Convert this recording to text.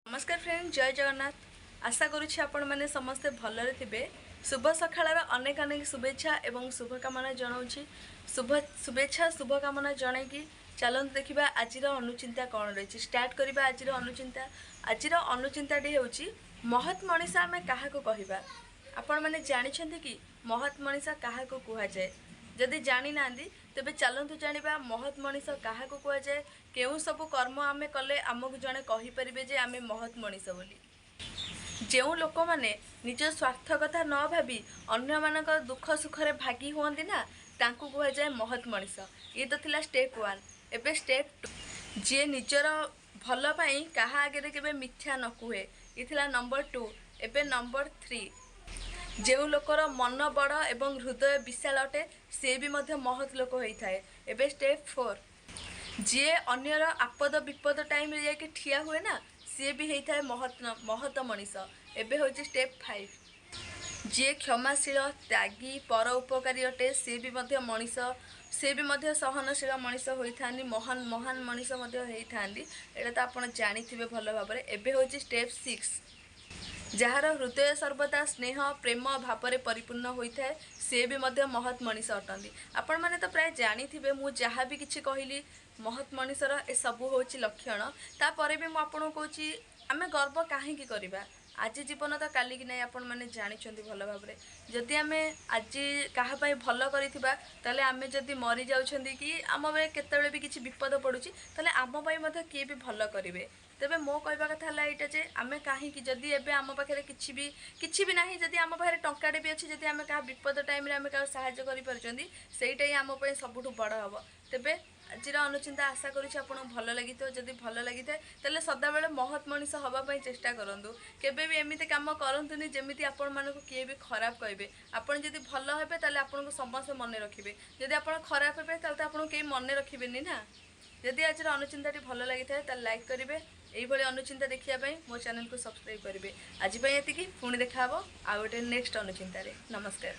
ନମସ୍କାର ଫ୍ରେଣ୍ଡ, ଜୟ ଜଗନ୍ନାଥ। ଆଶା କରୁଛି ଆପଣମାନେ ସମସ୍ତେ ଭଲରେ ଥିବେ। ଶୁଭ ସକାଳର ଅନେକ ଅନେକ ଶୁଭେଚ୍ଛା ଏବଂ ଶୁଭକାମନା ଜଣାଉଛି। ଶୁଭ ଶୁଭେଚ୍ଛା, ଶୁଭକାମନା ଜଣାଇକି ଚାଲନ୍ତୁ ଦେଖିବା ଆଜିର ଅନୁଚିନ୍ତା କ'ଣ ରହିଛି। ଷ୍ଟାର୍ଟ କରିବା ଆଜିର ଅନୁଚିନ୍ତା। ଆଜିର ଅନୁଚିନ୍ତାଟି ହେଉଛି, ମହତ୍ ମଣିଷ ଆମେ କାହାକୁ କହିବା? ଆପଣମାନେ ଜାଣିଛନ୍ତି କି ମହତ୍ ମଣିଷ କାହାକୁ କୁହାଯାଏ? ଯଦି ଜାଣିନାହାନ୍ତି, ତେବେ ଚାଲନ୍ତୁ ଜାଣିବା ମହତ୍ ମଣିଷ କାହାକୁ କୁହାଯାଏ, କେଉଁ ସବୁ କର୍ମ ଆମେ କଲେ ଆମକୁ ଜଣେ କହିପାରିବେ ଯେ ଆମେ ମହତ୍ ମଣିଷ ବୋଲି। ଯେଉଁ ଲୋକମାନେ ନିଜ ସ୍ୱାର୍ଥ କଥା ନ ଭାବି ଅନ୍ୟମାନଙ୍କ ଦୁଃଖ ସୁଖରେ ଭାଗି ହୁଅନ୍ତି ନା, ତାଙ୍କୁ କୁହାଯାଏ ମହତ୍ ମଣିଷ। ଇଏ ତ ଥିଲା ଷ୍ଟେପ୍ 1। ଏବେ ଷ୍ଟେପ୍ 2, ଯିଏ ନିଜର ଭଲ ପାଇଁ କାହା ଆଗରେ କେବେ ମିଥ୍ୟା ନ କୁହେ। ଇଏ ଥିଲା ନମ୍ବର 2। ଏବେ ନମ୍ବର 3, ଯେଉଁ ଲୋକର ମନ ବଡ଼ ଏବଂ ହୃଦୟ ବିଶାଳ ଅଟେ, ସେ ବି ମଧ୍ୟ ମହତ୍ ଲୋକ ହୋଇଥାଏ। ଏବେ ଷ୍ଟେପ୍ 4, ଯିଏ ଅନ୍ୟର ଆପଦ ବିପଦ ଟାଇମ୍ରେ ଯାଇକି ଠିଆ ହୁଏ ନା, ସିଏ ବି ହେଇଥାଏ ମହତ ମଣିଷ। ଏବେ ହେଉଛି ଷ୍ଟେପ୍ 5, ଯିଏ କ୍ଷମାଶୀଳ, ତ୍ୟାଗୀ, ପର ଉପକାରୀ ଅଟେ, ସିଏ ବି ମଧ୍ୟ ମଣିଷ, ସିଏ ବି ମଧ୍ୟ ସହନଶୀଳ ମଣିଷ ହୋଇଥାନ୍ତି, ମହାନ ମଣିଷ ମଧ୍ୟ ହେଇଥାନ୍ତି। ଏଇଟା ତ ଆପଣ ଜାଣିଥିବେ ଭଲ ଭାବରେ। ଏବେ ହେଉଛି ଷ୍ଟେପ୍ 6, ଯାହାର ହୃଦୟ ସର୍ବଦା ସ୍ନେହ ପ୍ରେମ ଭାବରେ ପରିପୂର୍ଣ୍ଣ ହୋଇଥାଏ, ସିଏ ବି ମଧ୍ୟ ମହତ୍ ମଣିଷ ଅଟନ୍ତି। ଆପଣମାନେ ତ ପ୍ରାୟ ଜାଣିଥିବେ ମୁଁ ଯାହା ବି କିଛି କହିଲି, ମହତ୍ ମଣିଷର ଏସବୁ ହେଉଛି ଲକ୍ଷଣ। ତାପରେ ବି ମୁଁ ଆପଣଙ୍କୁ କହୁଛି, ଆମେ ଗର୍ବ କାହିଁକି କରିବା? ଆଜି ଜୀବନ ତ କାଲିକି ନାହିଁ, ଆପଣମାନେ ଜାଣିଛନ୍ତି ଭଲ ଭାବରେ। ଯଦି ଆମେ ଆଜି କାହା ପାଇଁ ଭଲ କରିଥିବା, ତାହେଲେ ଆମେ ଯଦି ମରିଯାଉଛନ୍ତି କି ଆମ ପାଇଁ କେତେବେଳେ ବି କିଛି ବିପଦ ପଡ଼ୁଛି, ତାହେଲେ ଆମ ପାଇଁ ମଧ୍ୟ କିଏ ବି ଭଲ କରିବେ। ତେବେ ମୋ କହିବା କଥା ହେଲା ଏଇଟା ଯେ ଆମେ କାହିଁକି, ଯଦି ଏବେ ଆମ ପାଖରେ କିଛି ବି ନାହିଁ, ଯଦି ଆମ ପାଖରେ ଟଙ୍କାଟେ ବି ଅଛି, ଯଦି ଆମେ କାହା ବିପଦ ଟାଇମ୍ରେ ଆମେ କାହାକୁ ସାହାଯ୍ୟ କରିପାରୁଛନ୍ତି, ସେଇଟା ହିଁ ଆମ ପାଇଁ ସବୁଠୁ ବଡ଼ ହେବ। ତେବେ ଆଜିର ଅନୁଚିନ୍ତା ଆଶା କରୁଛି ଆପଣଙ୍କୁ ଭଲ ଲାଗିଥିବ। ଯଦି ଭଲ ଲାଗିଥାଏ, ତାହେଲେ ସଦାବେଳେ ମହତ୍ ମଣିଷ ହେବା ପାଇଁ ଚେଷ୍ଟା କରନ୍ତୁ। କେବେ ବି ଏମିତି କାମ କରନ୍ତୁନି ଯେମିତି ଆପଣମାନଙ୍କୁ କିଏ ବି ଖରାପ କହିବେ। ଆପଣ ଯଦି ଭଲ ହେବେ, ତାହେଲେ ଆପଣଙ୍କୁ ସମସ୍ତେ ମନେ ରଖିବେ। ଯଦି ଆପଣ ଖରାପ ହେବେ, ତାହେଲେ ତ ଆପଣଙ୍କୁ କେହି ମନେ ରଖିବେନି ନା। ଯଦି ଆଜିର ଅନୁଚିନ୍ତାଟି ଭଲ ଲାଗିଥାଏ, ତାହେଲେ ଲାଇକ୍ କରିବେ। ଏଇଭଳି ଅନୁଚିନ୍ତା ଦେଖିବା ପାଇଁ ମୋ ଚ୍ୟାନେଲକୁ ସବସ୍କ୍ରାଇବ୍ କରିବେ। ଆଜି ପାଇଁ ଏତିକି, ପୁଣି ଦେଖାହେବ ଆଉ ଗୋଟେ ନେକ୍ସଟ ଅନୁଚିନ୍ତାରେ। ନମସ୍କାର।